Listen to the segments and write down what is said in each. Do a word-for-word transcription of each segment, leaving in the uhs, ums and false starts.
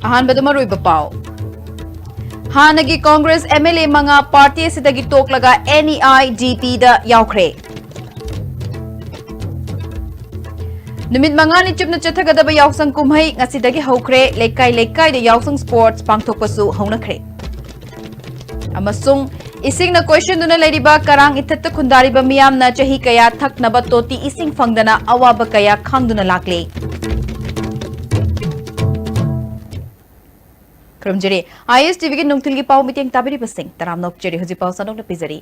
ꯑꯍꯥꯟꯕꯗ ꯃꯔꯨꯑꯣꯏꯕ ꯄꯥꯎ꯫ ꯍꯥꯟꯅꯒꯤ ꯀꯣꯡꯒ꯭ꯔꯦꯁ MLA ꯃꯉꯥ ꯄꯥꯔꯇꯤ ꯑꯁꯤꯗꯒꯤ ꯇꯣꯛꯂꯒ NEIDP ꯗ ꯌꯥꯎꯈ꯭ꯔꯦ꯫ ꯅꯨꯃꯤꯠ ꯃꯉꯥꯅꯤ ꯆꯨꯞꯅ ꯆꯠꯊꯒꯗꯕ ꯌꯥꯎꯁꯪ ꯀꯨꯝꯍꯩ ꯉꯁꯤꯗꯒꯤ ꯍꯧꯈ꯭ꯔꯦ꯫ ꯂꯩꯀꯥꯏ ꯂꯩꯀꯥꯏꯗ ꯌꯥꯎꯁꯪ ꯁ꯭ꯄꯣꯔꯠꯁ ꯄꯥꯡꯊꯣꯛꯄꯁꯨ ꯍꯧꯅꯈ꯭ꯔꯦ꯫ ꯑꯃꯁꯨꯡ ꯏꯁꯤꯡꯅ ꯀꯣꯏꯁꯤꯟꯗꯨꯅ ꯂꯩꯔꯤꯕ ꯀꯔꯥꯡ ꯏꯊꯠꯇ ꯈꯨꯟꯗꯥꯔꯤꯕ ꯃꯤꯌꯥꯝꯅ ꯆꯍꯤ ꯀꯌꯥ ꯊꯛꯅꯕ ꯇꯣꯇꯤ ꯏꯁꯤꯡ ꯐꯪꯗꯅ ꯑꯋꯥꯕ ꯀꯌꯥ ꯈꯥꯡꯗꯨꯅ ꯂꯥꯛꯂꯤ꯫ ꯈꯨꯔꯨꯝꯖꯔꯤ꯫ ISTV ꯒꯤ ꯅꯨꯡꯊꯤꯜꯒꯤ ꯄꯥꯎ ꯃꯤꯇꯦꯡ ꯇꯥꯕꯤꯔꯤꯕꯁꯤꯡ ꯇꯔꯥꯝꯅ ꯑꯣꯛꯆꯔꯤ꯫ ꯍꯧꯖꯤꯛ ꯄꯥꯎ ꯁꯟꯗꯣꯛꯅ ꯄꯤꯖꯔꯤ꯫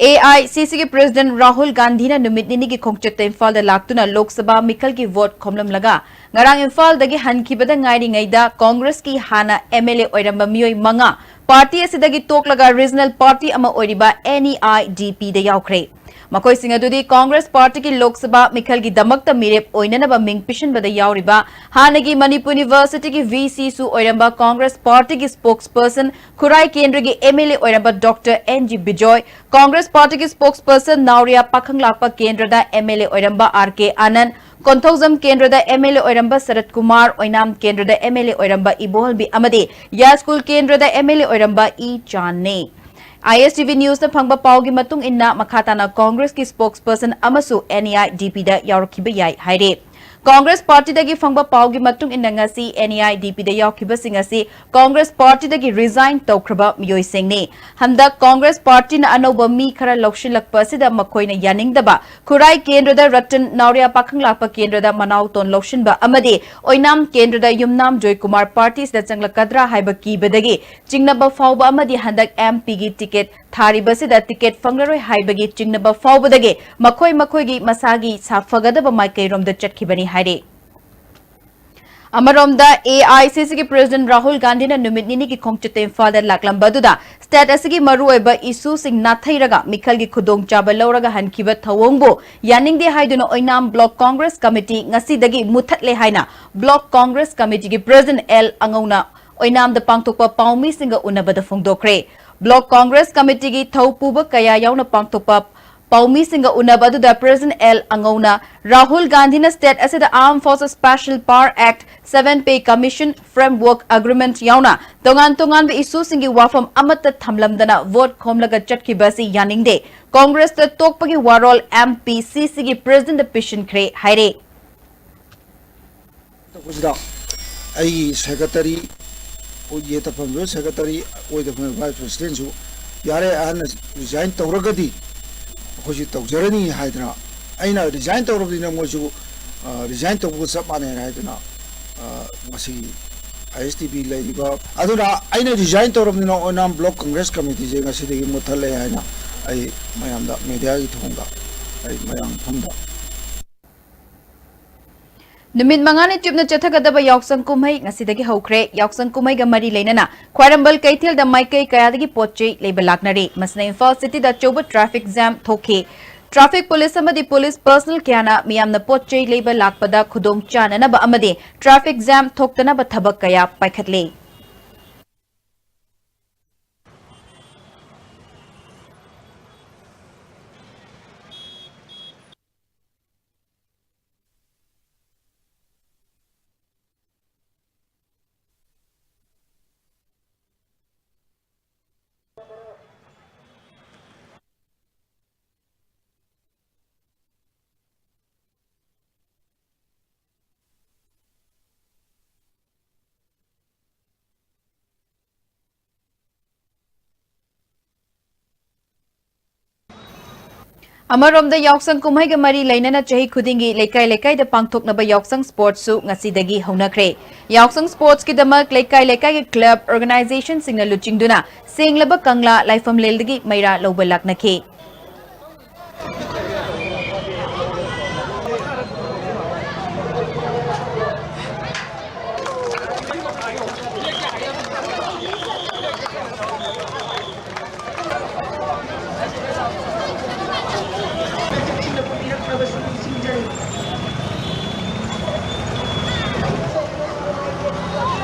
AICC ꯒꯤ President ꯔꯥꯍꯨꯜ ꯒꯥꯟꯙꯤꯅ ꯅꯨꯃꯤꯠ ꯅꯤꯅꯤꯒꯤ ꯈꯣꯡꯆꯠꯇ ꯏꯝꯐꯥꯜꯗ ꯂꯥꯛꯇꯨꯅ ꯂꯣꯛ ꯁꯚꯥ ꯃꯤꯈꯜꯒꯤ ꯚꯣꯠ ꯈꯣꯝꯂꯝꯂꯒ ꯉꯔꯥꯡ ꯏꯝꯐꯥꯜꯗꯒꯤ ꯍꯟꯈꯤꯕꯗ ꯉꯥꯏꯔꯤꯉꯩꯗ ꯀꯣꯡꯒ꯭ꯔꯦꯁꯀꯤ ꯍꯥꯟꯅ MLA ꯑꯣꯏꯔꯝꯕ ꯃꯤꯑꯣꯏ ꯃꯉꯥ ꯄꯥꯔꯇꯤ ꯑꯁꯤꯗꯒꯤ ꯇꯣꯛꯂꯒ ꯔꯤꯖꯅꯦꯜ ꯄꯥꯔꯇꯤ ꯑꯃ ꯑꯣꯏꯔꯤꯕ NEIDP ꯗ ꯌꯥꯎꯈ꯭ꯔꯦ꯫ ꯃꯈꯣꯏꯁꯤꯡ ꯑꯗꯨꯗꯤ ꯀꯣꯡꯒ꯭ꯔꯦꯁ ꯄꯥꯔꯇꯤꯒꯤ ꯂꯣꯛ ꯁꯚꯥ ꯃꯤꯈꯜꯒꯤ ꯗꯃꯛꯇ ꯃꯤꯔꯦꯞ ꯑꯣꯏꯅꯅꯕ ꯃꯤꯡ ꯄꯤꯁꯤꯟꯕꯗ ꯌꯥꯎꯔꯤꯕ ꯍꯥꯟꯅꯒꯤ ꯃꯅꯤꯄꯨꯔ ꯌꯨꯅꯤꯚꯔꯁꯤꯇꯤꯒꯤ VC ꯁꯨ ꯑꯣꯏꯔꯝꯕ ꯀꯣꯡꯒ꯭ꯔꯦꯁ ꯄꯥꯔꯇꯤꯒꯤ ꯁ꯭ꯄꯣꯛꯁ ꯄꯔꯁꯟ ꯈꯨꯔꯥꯏ ꯀꯦꯟꯗ꯭ꯔꯒꯤ MLA ꯑꯣꯏꯔꯝꯕ ꯗꯣꯛꯇꯔ NG ꯕꯤꯖꯣꯏ, ꯀꯣꯡꯒ꯭ꯔꯦꯁ ꯄꯥꯔꯇꯤꯒꯤ ꯁ꯭ꯄꯣꯛꯁ ꯄꯔꯁꯟ ꯅꯥꯎꯔꯤꯌꯥ ꯄꯥꯈꯪꯂꯥꯛꯄ ꯀꯦꯟꯗ꯭ꯔꯗ MLA ꯑꯣꯏꯔꯝꯕ R K ꯑꯥꯅꯟꯗ, ꯀꯣꯟꯊꯧꯖꯝ ꯀꯦꯟꯗ꯭ꯔꯗ MLA ꯑꯣꯏꯔꯝꯕ ꯁꯔꯠ ꯀꯨꯃꯥꯔ, ꯑꯣꯏꯅꯥꯝ ꯀꯦꯟꯗ꯭ꯔꯗ MLA ꯑꯣꯏꯔꯝꯕ ꯏꯕꯣꯍꯜꯕꯤ ꯑꯃꯗꯤ ꯌꯥꯏꯁ꯭ꯀꯨꯜ ꯀꯦꯟꯗ꯭ꯔꯗ MLA ꯑꯣꯏꯔꯝꯕ ꯏ ꯆꯥꯟꯅꯤ꯫ ISTV News ꯅ ꯐꯪꯕ ꯄꯥꯎꯒꯤ ꯃꯇꯨꯡ ꯏꯟꯅ ꯃꯈꯥ ꯇꯥꯅ ꯀꯣꯡꯒ꯭ꯔꯦꯁꯀꯤ ꯁ꯭ꯄꯣꯛꯁ ꯄꯔꯁꯟ ꯑꯃꯁꯨ NEIDP ꯗ ꯌꯥꯎꯔꯛꯈꯤꯕ ꯌꯥꯏ ꯍꯥꯏꯔꯦ꯫ ꯀꯣꯡꯒ꯭ꯔꯦꯁ ꯄꯥꯔꯇꯤꯗꯒꯤ ꯐꯪꯕ ꯄꯥꯎꯒꯤ ꯃꯇꯨꯡ ꯏꯟꯅ ꯉꯁꯤ NEIDP ꯗ ꯌꯥꯎꯈꯤꯕꯁꯤꯡ ꯑꯁꯤ ꯀꯣꯡꯒ꯭ꯔꯦꯁ ꯄꯥꯔꯇꯤꯗꯒꯤ ꯔꯤꯖꯥꯏꯟ ꯇꯧꯈ꯭ꯔꯕ ꯃꯤꯑꯣꯏꯁꯤꯡꯅꯤ꯫ ꯍꯟꯗꯛ ꯀꯣꯡꯒ꯭ꯔꯦꯁ ꯄꯥꯔꯇꯤꯅ ꯑꯅꯧꯕ ꯃꯤ ꯈꯔ ꯂꯧꯁꯤꯜꯂꯛꯄ ꯑꯁꯤꯗ ꯃꯈꯣꯏꯅ ꯌꯥꯅꯤꯡꯗꯕ ꯈꯨꯔꯥꯏ ꯀꯦꯟꯗ꯭ꯔꯗ ꯔꯇꯟ, ꯅꯥꯎꯔꯤꯌꯥ ꯄꯥꯈꯪꯂꯥꯛꯄ ꯀꯦꯟꯗ꯭ꯔꯗ ꯃꯅꯥꯎꯇꯣꯟ ꯂꯧꯁꯤꯟꯕ ꯑꯃꯗꯤ ꯑꯣꯏꯅꯥꯝ ꯀꯦꯟꯗ꯭ꯔꯗ ꯌꯨꯝꯅꯥꯝ ꯖꯣꯏꯀꯨꯃꯥꯔ ꯄꯥꯔꯇꯤ ꯑꯁꯤꯗ ꯆꯪꯂꯛꯀꯗ꯭ꯔꯥ ꯍꯥꯏꯕ ꯀꯤꯕꯗꯒꯤ ꯆꯤꯡꯅꯕ ꯐꯥꯎꯕ ꯑꯃꯗꯤ ꯍꯟꯗꯛ MP ꯒꯤ ꯇꯤꯀꯦꯠ ꯊꯥꯔꯤꯕꯁꯤꯗ ꯇꯤꯀꯦꯠ ꯐꯪꯂꯔꯣꯏ ꯍꯥꯏꯕꯒꯤ ꯆꯤꯡꯅꯕ ꯐꯥꯎꯕꯗꯒꯤ ꯃꯈꯣꯏ ꯃꯈꯣꯏꯒꯤ ꯃꯁꯥꯒꯤ ꯁꯥꯐꯒꯗꯕ ꯃꯥꯏꯀꯩꯔꯣꯝꯗ ꯆꯠꯈꯤꯕꯅꯤ ꯍꯥꯏꯔꯤ꯫ ꯑꯃꯔꯣꯝꯗ, AICC ꯒꯤ President ꯔꯥꯍꯨꯜ ꯒꯥꯟꯙꯤꯅ ꯅꯨꯃꯤꯠ ꯅꯤꯅꯤꯒꯤ ꯈꯣꯡꯆꯠꯇ ꯏꯝꯐꯥꯜꯗ ꯂꯥꯛꯂꯝꯕ ꯑꯗꯨꯗ state ꯑꯁꯤꯒꯤ ꯃꯔꯨꯑꯣꯏꯕ issue ꯁꯤꯡ ꯅꯥꯊꯩꯔꯒ ꯃꯤꯈꯜꯒꯤ ꯈꯨꯗꯣꯡꯆꯥꯕ ꯂꯧꯔꯒ ꯍꯟꯈꯤꯕ ꯊꯧꯑꯣꯡꯕꯨ ꯌꯥꯅꯤꯡꯗꯦ ꯍꯥꯏꯗꯨꯅ ꯑꯣꯏꯅꯥꯝ Block Congress Committee ꯉꯁꯤꯗꯒꯤ ꯃꯨꯊꯠꯂꯦ ꯍꯥꯏꯅ Block Congress Committee ꯒꯤ President ꯑꯦꯜ ꯑꯉꯧꯅ ꯑꯣꯏꯅꯥꯝꯗ ꯄꯥꯡꯊꯣꯛꯄ ꯄꯥꯎꯃꯤꯁꯤꯡꯒ ꯎꯅꯕꯗ ꯐꯣꯡꯗꯣꯛꯈ꯭ꯔꯦ꯫ Block Congress Committee ꯒꯤ ꯊꯧꯄꯨꯕ ꯀꯌꯥ ꯌꯥꯎꯅ ꯄꯥꯡꯊꯣꯛꯄ ꯄꯥꯎꯃꯤꯁꯤꯡꯒ ꯎꯅꯕ ꯑꯗꯨꯗ President ꯑꯦꯜ ꯑꯉꯧꯅ ꯔꯥꯍꯨꯜ ꯒꯥꯟꯙꯤꯅ state ꯑꯁꯤꯗ Armed Forces Special Power Act, seven Pay Commission, Framework Agreement ꯌꯥꯎꯅ ꯇꯣꯉꯥꯟ ꯇꯣꯉꯥꯟꯕ issueꯁꯤꯡꯒꯤ ꯋꯥꯐꯝ ꯑꯃꯠꯇ ꯊꯝꯂꯝꯗꯅ vote ꯈꯣꯝꯂꯒ ꯆꯠꯈꯤꯕ ꯑꯁꯤ ꯌꯥꯅꯤꯡꯗꯦ꯫ Congressꯇ ꯇꯣꯛꯄꯒꯤ ꯋꯥꯔꯣꯜ MPCCꯒꯤ Presidentꯗ ꯄꯤꯁꯤꯟꯈ꯭ꯔꯦ ꯍꯥꯏꯔꯦ꯫ ꯇꯧꯕꯁꯤꯗ ꯑꯩꯒꯤ secretary, ꯑꯩꯈꯣꯏ ꯌꯦꯠꯇ ꯐꯝꯃꯤꯕ secretary, ꯑꯣꯏꯗ ꯐꯝꯃꯤꯕ vice presidentꯁꯨ ꯌꯥꯔꯦ, ꯑꯍꯟꯅ resign ꯇꯧꯔꯒꯗꯤ ꯑꯩꯈꯣꯏꯁꯨ ꯇꯧꯖꯔꯅꯤ ꯍꯥꯏꯗꯅ, ꯑꯩꯅ resign ꯇꯧꯔꯕꯅꯤꯅ ꯃꯣꯏꯁꯨ, ꯑ, resign ꯇꯧꯕꯒ ꯆꯞ ꯃꯥꯟꯅꯩ ꯍꯥꯏꯗꯅ, ꯑ, ꯉꯁꯤ ISTP ꯂꯩꯔꯤꯕ ꯑꯗꯨꯅ ꯑꯩꯅ resign ꯇꯧꯔꯕꯅꯤꯅ ꯑꯣꯏꯅꯥꯝ Block Congress Committeeꯁꯦ ꯉꯁꯤꯗꯒꯤ ꯃꯨꯠꯊꯠꯂꯦ ꯍꯥꯏꯅ ꯑꯩ ꯃꯌꯥꯝꯗ mediaꯒꯤ ꯊꯣꯡꯗ ꯑꯩ ꯃꯌꯥꯝ ꯃꯐꯝꯗ ꯅꯨꯃꯤꯠ ꯃꯉꯥꯅꯤ ꯆꯨꯞꯅ ꯆꯠꯊꯒꯗꯕ ꯌꯥꯎꯁꯪ ꯀꯨꯝꯍꯩ ꯉꯁꯤꯗꯒꯤ ꯍꯧꯈ꯭ꯔꯦ꯫ ꯌꯥꯎꯁꯪ ꯀꯨꯝꯍꯩꯒ ꯃꯔꯤ ꯂꯩꯅꯅ ꯈ꯭ꯋꯥꯏꯔꯝꯕꯟ ꯀꯩꯊꯦꯜꯗ ꯃꯥꯏꯀꯩ ꯀꯌꯥꯗꯒꯤ ꯄꯣꯠ ꯆꯩ ꯂꯩꯕ ꯂꯥꯛꯅꯔꯤ꯫ ꯃꯁꯤꯅ ꯏꯝꯐꯥꯜ cityꯗ ꯑꯆꯧꯕ traffic jam ꯊꯣꯛꯈꯤ꯫ Traffic police ꯑꯃꯗꯤ police personnel ꯀꯌꯥꯅ ꯃꯤꯌꯥꯝꯅ ꯄꯣꯠ ꯆꯩ ꯂꯩꯕ ꯂꯥꯛꯄꯗ ꯈꯨꯗꯣꯡ ꯆꯥꯅꯅꯕ ꯑꯃꯗꯤ traffic jam ꯊꯣꯛꯇꯅꯕ ꯊꯕꯛ ꯀꯌꯥ ꯄꯥꯏꯈꯠꯂꯤ꯫ ꯑꯃꯔꯣꯝꯗ ꯌꯥꯎꯁꯪ ꯀꯨꯝꯍꯩꯒ ꯃꯔꯤ ꯂꯩꯅꯅ ꯆꯍꯤ ꯈꯨꯗꯤꯡꯒꯤ ꯂꯩꯀꯥꯏ ꯂꯩꯀꯥꯏꯗ ꯄꯥꯡꯊꯣꯛꯅꯕ ꯌꯥꯎꯁꯪ sportsꯁꯨ ꯉꯁꯤꯗꯒꯤ ꯍꯧꯅꯈ꯭ꯔꯦ꯫ ꯌꯥꯎꯁꯪ sportsꯀꯤꯗꯃꯛ ꯂꯩꯀꯥꯏ ꯂꯩꯀꯥꯏꯒꯤ club organizationꯁꯤꯡꯅ ꯂꯨꯆꯤꯡꯗꯨꯅ ꯁꯦꯡꯂꯕ ꯀꯪꯂꯥ ꯂꯥꯏꯐꯝꯂꯦꯜꯗꯒꯤ ꯃꯩꯔꯥ ꯂꯧꯕ ꯂꯥꯛꯅꯈꯤ꯫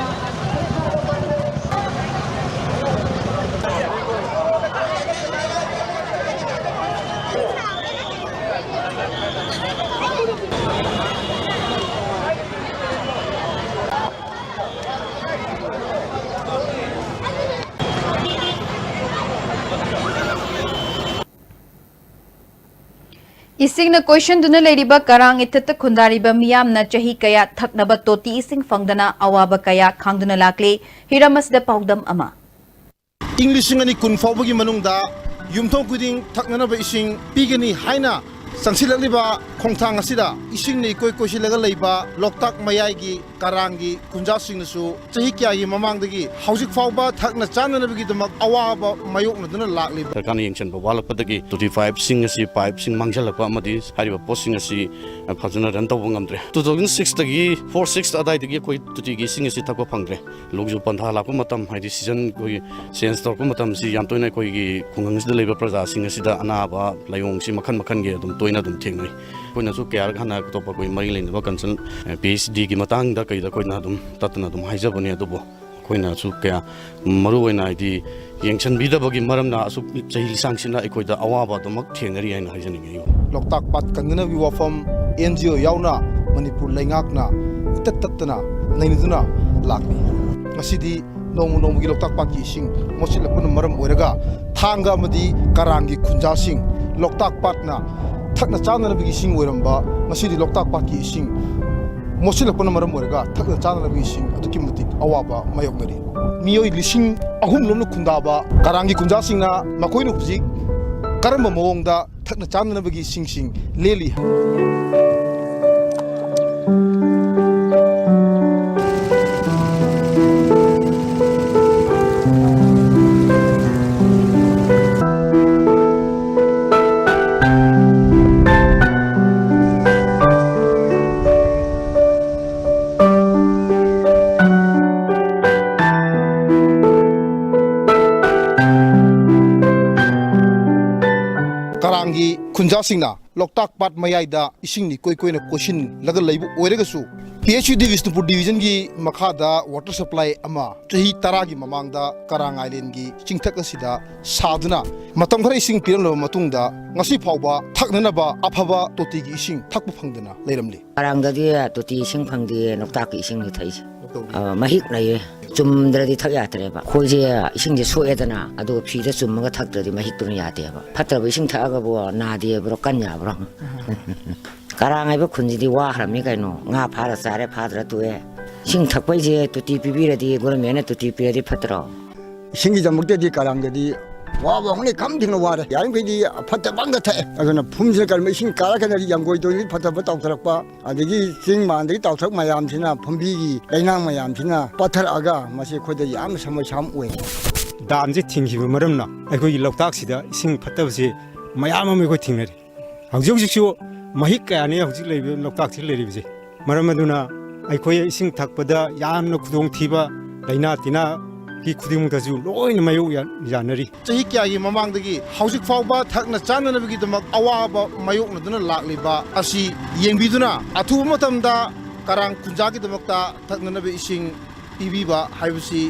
ꯏꯁꯤꯡꯅ ꯀꯣꯏꯁꯤꯟꯗꯨꯅ ꯂꯩꯔꯤꯕ ꯀꯔꯥꯡ ꯏꯊꯠꯇ ꯈꯨꯟꯗꯥꯔꯤꯕ ꯃꯤꯌꯥꯝꯅ ꯆꯍꯤ ꯀꯌꯥ ꯊꯛꯅꯕ ꯇꯣꯇꯤ ꯏꯁꯤꯡ ꯐꯪꯗꯅ ꯑꯋꯥꯕ ꯀꯌꯥ ꯈꯥꯡꯗꯨꯅ ꯂꯥꯛꯂꯤ꯫ ꯍꯤꯔꯝ ꯑꯁꯤꯗ ꯄꯥꯎꯗꯝ ꯑꯃ꯫ ꯏꯪ ꯂꯤꯁꯤꯡ ꯑꯅꯤ ꯀꯨꯟ ꯐꯥꯎꯕꯒꯤ ꯃꯅꯨꯡꯗ ꯌꯨꯝꯊꯣꯡ ꯈꯨꯗꯤꯡ ꯊꯛꯅꯅꯕ ꯏꯁꯤꯡ ꯄꯤꯒꯅꯤ ꯍꯥꯏꯅ ꯆꯪꯁꯤꯜꯂꯛꯂꯤꯕ ꯈꯣꯡꯊꯥꯡ ꯑꯁꯤꯗ ꯏꯁꯤꯡꯅ ꯏꯀꯣꯏ ꯀꯣꯏꯁꯤꯜꯂꯒ ꯂꯩꯕ ꯂꯣꯛꯇꯥꯛ ꯃꯌꯥꯏꯒꯤ ꯀꯔꯥꯡꯒꯤ ꯈꯨꯟꯖꯥꯁꯤꯡꯅꯁꯨ ꯆꯍꯤ ꯀꯌꯥꯒꯤ ꯃꯃꯥꯡꯗꯒꯤ ꯍꯧꯖꯤꯛ ꯐꯥꯎꯕ ꯊꯛꯅ ꯆꯥꯅꯅꯕꯒꯤꯗꯃꯛ ꯑꯋꯥꯕ ꯃꯥꯌꯣꯛꯅꯗꯨꯅ ꯂꯥꯛꯂꯤꯕ ꯁꯔꯀꯥꯔꯅ ꯌꯦꯡꯁꯤꯟꯕ ꯋꯥꯠꯂꯛꯄꯗꯒꯤ ꯇꯣꯇꯤ ꯄꯥꯏꯞꯁꯤꯡ ꯑꯁꯤ, ꯄꯥꯏꯞꯁꯤꯡ ꯃꯥꯡꯁꯤꯜꯂꯛꯄ ꯑꯃꯗꯤ ꯍꯥꯏꯔꯤꯕ ꯄꯣꯠꯁꯤꯡ ꯑꯁꯤ ꯐꯖꯅ ꯔꯟ ꯇꯧꯕ ꯉꯝꯗ꯭ꯔꯦ꯫ ꯇꯨ ꯊꯥꯎꯖꯟ ꯁꯤꯛꯁꯇꯒꯤ, ꯐꯣꯔ ꯁꯤꯛꯁ ꯑꯗꯥꯏꯗꯒꯤ ꯑꯩꯈꯣꯏ ꯇꯣꯇꯤꯒꯤ ꯏꯁꯤꯡ ꯑꯁꯤ ꯊꯛꯄ ꯐꯪꯗ꯭ꯔꯦ꯫ ꯅꯣꯡꯖꯨ ꯄꯟꯊꯥ ꯂꯥꯛꯄ ꯃꯇꯝ, ꯍꯥꯏꯗꯤ ꯁꯤꯖꯟ ꯑꯩꯈꯣꯏꯒꯤ ꯆꯦꯟꯖ ꯇꯧꯔꯛꯄ ꯃꯇꯝꯁꯤ ꯌꯥꯝ ꯇꯣꯏꯅ ꯑꯩꯈꯣꯏꯒꯤ ꯈꯨꯡꯒꯪꯁꯤꯗ ꯂꯩꯕ ꯄ꯭ꯔꯖꯥꯁꯤꯡ ꯑꯁꯤꯗ ꯑꯅꯥꯕ ꯂꯥꯏꯑꯣꯡꯁꯤ ꯃꯈꯜ ꯃꯈꯜꯒꯤ ꯑꯗꯨꯝ ꯇꯣꯏꯅ ꯑꯗꯨꯝ ꯊꯦꯡꯅꯩ꯫ ꯑꯩꯈꯣꯏꯅꯁꯨ ꯀꯌꯥꯔꯛ ꯍꯥꯟꯅ ꯑꯇꯣꯞꯄ ꯑꯩꯈꯣꯏ ꯃꯔꯤ ꯂꯩꯅꯕ ꯀꯟꯁꯜ, ꯄꯤ ꯑꯩꯆ ꯗꯤꯒꯤ ꯃꯇꯥꯡꯗ ꯀꯩꯗ ꯑꯩꯈꯣꯏꯅ ꯑꯗꯨꯝ ꯇꯠꯇꯅ ꯑꯗꯨꯝ ꯍꯥꯏꯖꯕꯅꯦ꯫ ꯑꯗꯨꯕꯨ ꯑꯩꯈꯣꯏꯅꯁꯨ ꯀꯌꯥ ꯃꯔꯨ ꯑꯣꯏꯅ, ꯍꯥꯏꯗꯤ, ꯌꯦꯡꯁꯤꯟꯕꯤꯗꯕꯒꯤ ꯃꯔꯝꯅ ꯑꯁꯨꯛ ꯆꯍꯤ ꯂꯤꯁꯥꯡꯁꯤꯠꯅ ꯑꯩꯈꯣꯏꯗ ꯑꯋꯥꯕ ꯑꯗꯨꯃꯛ ꯊꯦꯡꯅꯔꯤ ꯍꯥꯏꯅ ꯍꯥꯏꯖꯅꯤꯡꯉꯤ꯫ ꯂꯣꯛꯇꯥꯛ ꯄꯥꯠ ꯀꯟꯅꯅꯕꯒꯤ ꯋꯥꯐꯝ ꯑꯦꯟ ꯖꯤ ꯑꯣ ꯌꯥꯎꯅ ꯃꯅꯤꯄꯨꯔ ꯂꯩꯉꯥꯛꯅ ꯏꯇꯠ ꯇꯠꯇꯅ ꯅꯩꯅꯗꯨꯅ ꯂꯥꯛꯂꯤ꯫ ꯉꯁꯤꯗꯤ ꯅꯣꯡꯃ ꯅꯣꯡꯃꯒꯤ ꯂꯣꯛꯇꯥꯛ ꯄꯥꯠꯀꯤ ꯏꯁꯤꯡ ꯃꯣꯠꯁꯤꯜꯂꯛꯄꯅ ꯃꯔꯝ ꯑꯣꯏꯔꯒ ꯊꯥꯡꯒ ꯑꯃꯗꯤ ꯀꯔꯥꯡꯒꯤ ꯈꯨꯟꯖꯥꯁꯤꯡ, ꯂꯣꯛꯇꯥꯛ ꯄꯥꯠꯅ ꯊꯛꯅ ꯆꯥꯅꯅꯕꯒꯤ ꯏꯁꯤꯡ ꯑꯣꯏꯔꯝꯕ, ꯉꯁꯤꯗꯤ ꯂꯣꯛꯇꯥꯛ ꯄꯥꯠꯀꯤ ꯏꯁꯤꯡ ꯃꯣꯠꯁꯤꯜꯂꯛꯄꯅ ꯃꯔꯝ ꯑꯣꯏꯔꯒ ꯊꯛꯅ ꯆꯥꯅꯅꯕꯒꯤ ꯏꯁꯤꯡ ꯑꯗꯨꯛꯀꯤ ꯃꯇꯤꯛ ꯑꯋꯥꯕ ꯃꯥꯌꯣꯛꯅꯔꯤ꯫ ꯃꯤꯑꯣꯏ ꯂꯤꯁꯤꯡ ꯑꯍꯨꯝ ꯂꯣꯝꯅ ꯈꯨꯟꯗꯥꯕ ꯀꯔꯥꯡꯒꯤ ꯈꯨꯟꯖꯥꯁꯤꯡꯅ ꯃꯈꯣꯏꯅ ꯍꯧꯖꯤꯛ ꯀꯔꯝꯕ ꯃꯑꯣꯡꯗ ꯊꯛꯅ ꯆꯥꯅꯅꯕꯒꯤ ꯏꯁꯤꯡꯁꯤꯡ ꯂꯦꯜꯂꯤ꯫ ꯀꯔꯥꯡꯒꯤ ꯈꯨꯟꯖꯥꯁꯤꯡꯅ ꯂꯣꯛꯇꯥꯛ ꯄꯥꯠ ꯃꯌꯥꯏꯗ ꯏꯁꯤꯡ ꯏꯀꯣꯏ ꯀꯣꯏꯅ ꯀꯣꯏꯁꯤꯜꯂꯒ ꯂꯩꯕ ꯑꯣꯏꯔꯒꯁꯨ, ꯄꯤ ꯑꯩꯆ ꯌꯨ ꯗꯤ ꯕꯤꯁꯅꯨꯄꯨꯔ ꯗꯤꯕꯤꯖꯟꯒꯤ ꯃꯈꯥꯗ ꯋꯥꯇꯔ ꯁꯄ꯭ꯂꯥꯏ ꯑꯃ ꯆꯍꯤ ꯇꯔꯥꯒꯤ ꯃꯃꯥꯡꯗ ꯀꯔꯥꯡ ꯑꯥꯏꯂꯦꯟꯒꯤ ꯆꯤꯡꯊꯛ ꯑꯁꯤꯗ ꯁꯥꯗꯨꯅ ꯃꯇꯝ ꯈꯔ ꯏꯁꯤꯡ ꯄꯤꯔꯝꯂꯕ ꯃꯇꯨꯡꯗ, ꯉꯁꯤ ꯐꯥꯎꯕ ꯊꯛꯅꯅꯕ ꯑꯐꯕ ꯇꯣꯇꯤꯒꯤ ꯏꯁꯤꯡ ꯊꯛꯄ ꯐꯪꯗꯅ ꯂꯩꯔꯝꯂꯤ꯫ ꯀꯔꯥꯡꯗꯗꯤ ꯇꯣꯇꯤ ꯏꯁꯤꯡ ꯐꯪꯗꯦ, ꯂꯣꯛꯇꯥꯛꯀꯤ ꯏꯁꯤꯡꯅꯤ ꯊꯛꯏꯁꯦ꯫ ꯑ, ꯃꯍꯤꯛ ꯂꯩꯌꯦ꯫ ꯆꯨꯝꯗ꯭ꯔꯗꯤ ꯊꯛ ꯌꯥꯗ꯭ꯔꯦꯕ꯫ ꯑꯩꯈꯣꯏꯁꯦ ꯏꯁꯤꯡꯁꯦ ꯁꯣꯛꯑꯦꯗꯅ, ꯑꯗꯨꯒ ꯐꯤꯗ ꯆꯨꯝꯃꯒ ꯊꯛꯇ꯭ꯔꯗꯤ ꯃꯍꯤꯛꯇꯨꯅ ꯌꯥꯗꯦꯕ꯫ ꯐꯠꯇ꯭ꯔꯕ ꯏꯁꯤꯡ ꯊꯛꯑꯒꯕꯨ ꯅꯥꯗꯦꯕ꯭ꯔꯣ, ꯀꯟ ꯌꯥꯕ꯭ꯔꯣ? ꯀꯔꯥꯡ ꯍꯥꯏꯕ ꯈꯨꯟꯁꯤꯗꯤ ꯋꯥꯈ꯭ꯔꯕꯅꯤ ꯀꯩꯅꯣ꯫ ꯉꯥ ꯐꯥꯔ ꯆꯥꯔꯦ, ꯐꯥꯗ꯭ꯔ ꯇꯣꯛꯑꯦ꯫ ꯏꯁꯤꯡ ꯊꯛꯄꯩꯁꯦ ꯇꯣꯇꯤ ꯄꯤꯕꯤꯔꯗꯤ, ꯒꯣꯔꯃꯦꯟꯅ ꯇꯣꯇꯤ ꯄꯤꯔꯗꯤ ꯐꯠꯇ꯭ꯔꯣ? ꯏꯁꯤꯡꯒꯤꯗꯃꯛꯇꯗꯤ ꯀꯔꯥꯡꯗꯗꯤ ꯋꯥꯕ ꯑꯃꯅꯤ, ꯈꯝ ꯊꯦꯡꯅ ꯋꯥꯔꯦ꯫ ꯌꯥꯔꯤꯃꯈꯩꯗꯤ ꯐꯠꯇꯕ ꯑꯝꯇ ꯊꯛꯑꯦ꯫ ꯑꯗꯨꯅ ꯐꯨꯝꯁꯤꯅ ꯀꯔꯝꯕ ꯏꯁꯤꯡ ꯀꯥꯔꯛꯀꯅꯤ, ꯌꯥꯝꯒꯣꯏꯗꯣꯏꯅꯤ, ꯐꯠꯇꯕ ꯇꯥꯎꯊꯔꯛꯄ꯫ ꯑꯗꯒꯤ ꯆꯤꯡ ꯃꯥꯟꯗꯒꯤ ꯇꯥꯎꯊꯔꯛ ꯃꯌꯥꯝꯁꯤꯅ, ꯐꯨꯝꯕꯤꯒꯤ ꯂꯩꯅꯥꯡ ꯃꯌꯥꯝꯁꯤꯅ ꯄꯠꯊꯔꯛꯑꯒ ꯃꯁꯤ ꯑꯩꯈꯣꯏꯗ ꯌꯥꯝꯅ ꯁꯃꯁ꯭ꯌꯥ ꯑꯃ ꯑꯣꯏ꯫ ꯗꯥꯝꯁꯦ ꯊꯤꯡꯈꯤꯕ ꯃꯔꯝꯅ ꯑꯩꯈꯣꯏꯒꯤ ꯂꯣꯛꯇꯥꯛꯁꯤꯗ ꯏꯁꯤꯡ ꯐꯠꯇꯕꯁꯦ ꯃꯌꯥꯝ ꯑꯃ ꯑꯩꯈꯣꯏ ꯊꯦꯡꯅꯔꯤ꯫ ꯍꯧꯖꯤꯛ ꯍꯧꯖꯤꯛꯁꯨ ꯃꯍꯤꯛ ꯀꯌꯥꯅꯤ ꯍꯧꯖꯤꯛ ꯂꯩꯔꯤꯕ ꯂꯣꯛꯇꯥꯛꯁꯤ ꯂꯩꯔꯤꯕꯁꯦ꯫ ꯃꯔꯝ ꯑꯗꯨꯅ ꯑꯩꯈꯣꯏ ꯏꯁꯤꯡ ꯊꯛꯄꯗ ꯌꯥꯝꯅ ꯈꯨꯗꯣꯡꯊꯤꯕ, ꯂꯥꯏꯅꯥ ꯇꯤꯟꯅꯥꯒꯤ ꯈꯨꯗꯤꯡꯃꯛꯇꯁꯨ ꯂꯣꯏꯅ ꯃꯥꯌꯣꯛ ꯌꯥ-, ꯌꯥꯅꯔꯤ꯫ ꯆꯍꯤ ꯀꯌꯥꯒꯤ ꯃꯃꯥꯡꯗꯒꯤ ꯍꯧꯖꯤꯛ ꯐꯥꯎꯕ ꯊꯛꯅ ꯆꯥꯅꯅꯕꯒꯤꯗꯃꯛ ꯑꯋꯥꯕ ꯃꯥꯌꯣꯛꯅꯗꯨꯅ ꯂꯥꯛꯂꯤꯕ ꯑꯁꯤ ꯌꯦꯡꯕꯤꯗꯨꯅ, ꯑꯊꯨꯕ ꯃꯇꯝꯗ ꯀꯔꯥꯡ ꯈꯨꯟꯖꯥꯒꯤꯗꯃꯛꯇ ꯊꯛꯅꯅꯕ ꯏꯁꯤꯡ ꯄꯤꯕꯤꯕ ꯍꯥꯏꯕꯁꯤ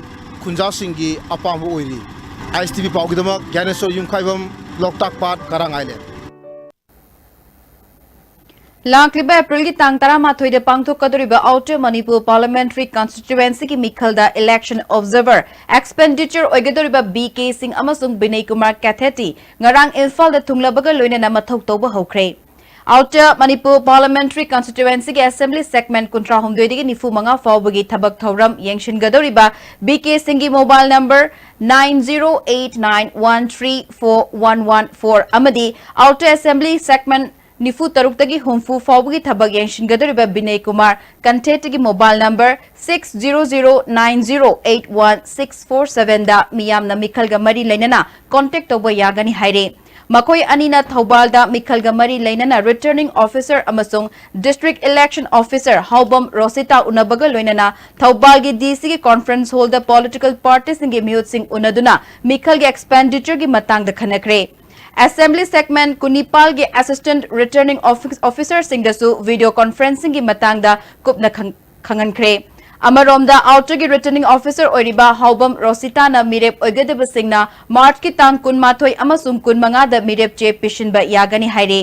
ꯈꯨꯟꯖꯥꯁꯤꯡꯒꯤ ꯑꯄꯥꯝꯕ ꯑꯣꯏꯔꯤ꯫ ꯑꯥꯏ ꯑꯦꯁ ꯇꯤ ꯚꯤ ꯄꯥꯎꯒꯤꯗꯃꯛ ꯒ꯭ꯌꯥꯅꯦꯁꯣꯔ ꯌꯨꯝꯈꯥꯏꯕꯝ, ꯂꯣꯛꯇꯥꯛ ꯄꯥꯠ, ꯀꯔꯥꯡ ꯑꯥꯏꯂꯦꯟ꯫ ꯂꯥꯛꯂꯤꯕ ꯑꯦꯄ꯭ꯔꯤꯜꯒꯤ ꯇꯥꯡ ꯇꯔꯥꯃꯥꯊꯣꯏꯗ ꯄꯥꯡꯊꯣꯛꯀꯗꯧꯔꯤꯕ Outer Manipur Parliamentary Constituencyꯒꯤ ꯃꯤꯈꯜꯗ election observer, expenditure ꯑꯣꯏꯒꯗꯧꯔꯤꯕ ꯕꯤ ꯀꯦ ꯁꯤꯡ ꯑꯃꯁꯨꯡ ꯕꯤꯅꯩ ꯀꯨꯃꯥꯔ ꯀꯦꯊꯦꯇꯤ ꯉꯔꯥꯡ ꯏꯝꯐꯥꯜꯗ ꯊꯨꯡꯂꯕꯒ ꯂꯣꯏꯅꯅ ꯃꯊꯧ ꯇꯧꯕ ꯍꯧꯈ꯭ꯔꯦ꯫ Outer Manipur Parliamentary Constituencyꯒꯤ Assembly Segment ꯀꯨꯟꯊ꯭ꯔꯥꯍꯨꯝꯗꯣꯏꯗꯒꯤ ꯅꯤꯐꯨ ꯃꯉꯥ ꯐꯥꯎꯕꯒꯤ ꯊꯕꯛ ꯊꯧꯔꯝ ꯌꯦꯡꯁꯤꯟꯒꯗꯧꯔꯤꯕ ꯕꯤ ꯀꯦ ꯁꯤꯡꯒꯤ mobile number nine zero eight nine one three four one one four ꯑꯃꯗꯤ Outer Assembly Segment ꯅꯤꯐꯨ ꯇꯔꯨꯛꯇꯒꯤ ꯍꯨꯝꯐꯨ ꯐꯥꯎꯕꯒꯤ ꯊꯕꯛ ꯌꯦꯡꯁꯤꯟꯒꯗꯧꯔꯤꯕ ꯕꯤꯅꯩ Kumar ꯀꯟꯊꯦꯠꯀꯤ mobile number six zero zero nine zero eight one six four sevenꯗ ꯃꯤꯌꯥꯝꯅ ꯃꯤꯈꯜꯒ ꯃꯔꯤ ꯂꯩꯅꯅ contact ꯇꯧꯕ ꯌꯥꯒꯅꯤ ꯍꯥꯏꯔꯦ꯫ ꯃꯈꯣꯏ ꯑꯅꯤꯅ ꯊꯧꯕꯥꯜꯗ ꯃꯤꯈꯜꯒ ꯃꯔꯤ ꯂꯩꯅꯅ Returning Officer ꯑꯃꯁꯨꯡ District Election Officer ꯍꯥꯎꯕꯝ ꯔꯣꯁꯤꯇꯥ ꯎꯅꯕꯒ ꯂꯣꯏꯅꯅ ꯊꯧꯕꯥꯜꯒꯤ ꯗꯤ ꯁꯤꯒꯤ conference hallꯗ political partyꯁꯤꯡꯒꯤ ꯃꯤꯍꯨꯠꯁꯤꯡ ꯎꯅꯗꯨꯅ ꯃꯤꯈꯜꯒꯤ expenditureꯒꯤ ꯃꯇꯥꯡꯗ ꯈꯟꯅꯈ꯭ꯔꯦ꯫ Assembly Segment ꯀꯨꯟꯅꯤꯄꯥꯜꯒꯤ Assistant Returning Office-, Officerꯁꯤꯡꯗꯁꯨ video conferencingꯒꯤ ꯃꯇꯥꯡꯗ ꯀꯨꯞꯅ ꯈꯪ-, ꯈꯪꯍꯟꯈ꯭ꯔꯦ꯫ ꯑꯃꯔꯣꯝꯗ, Outerꯒꯤ Returning Officer ꯑꯣꯏꯔꯤꯕ ꯍꯥꯎꯕꯝ ꯔꯣꯁꯤꯇꯥꯅ ꯃꯤꯔꯦꯞ ꯑꯣꯏꯒꯗꯕꯁꯤꯡꯅ Marchꯀꯤ ꯇꯥꯡ ꯀꯨꯟꯃꯥꯊꯣꯏ ꯑꯃꯁꯨꯡ ꯀꯨꯟꯃꯉꯥꯗ ꯃꯤꯔꯦꯞ ꯆꯦ ꯄꯤꯁꯤꯟꯕ ꯌꯥꯒꯅꯤ ꯍꯥꯏꯔꯤ꯫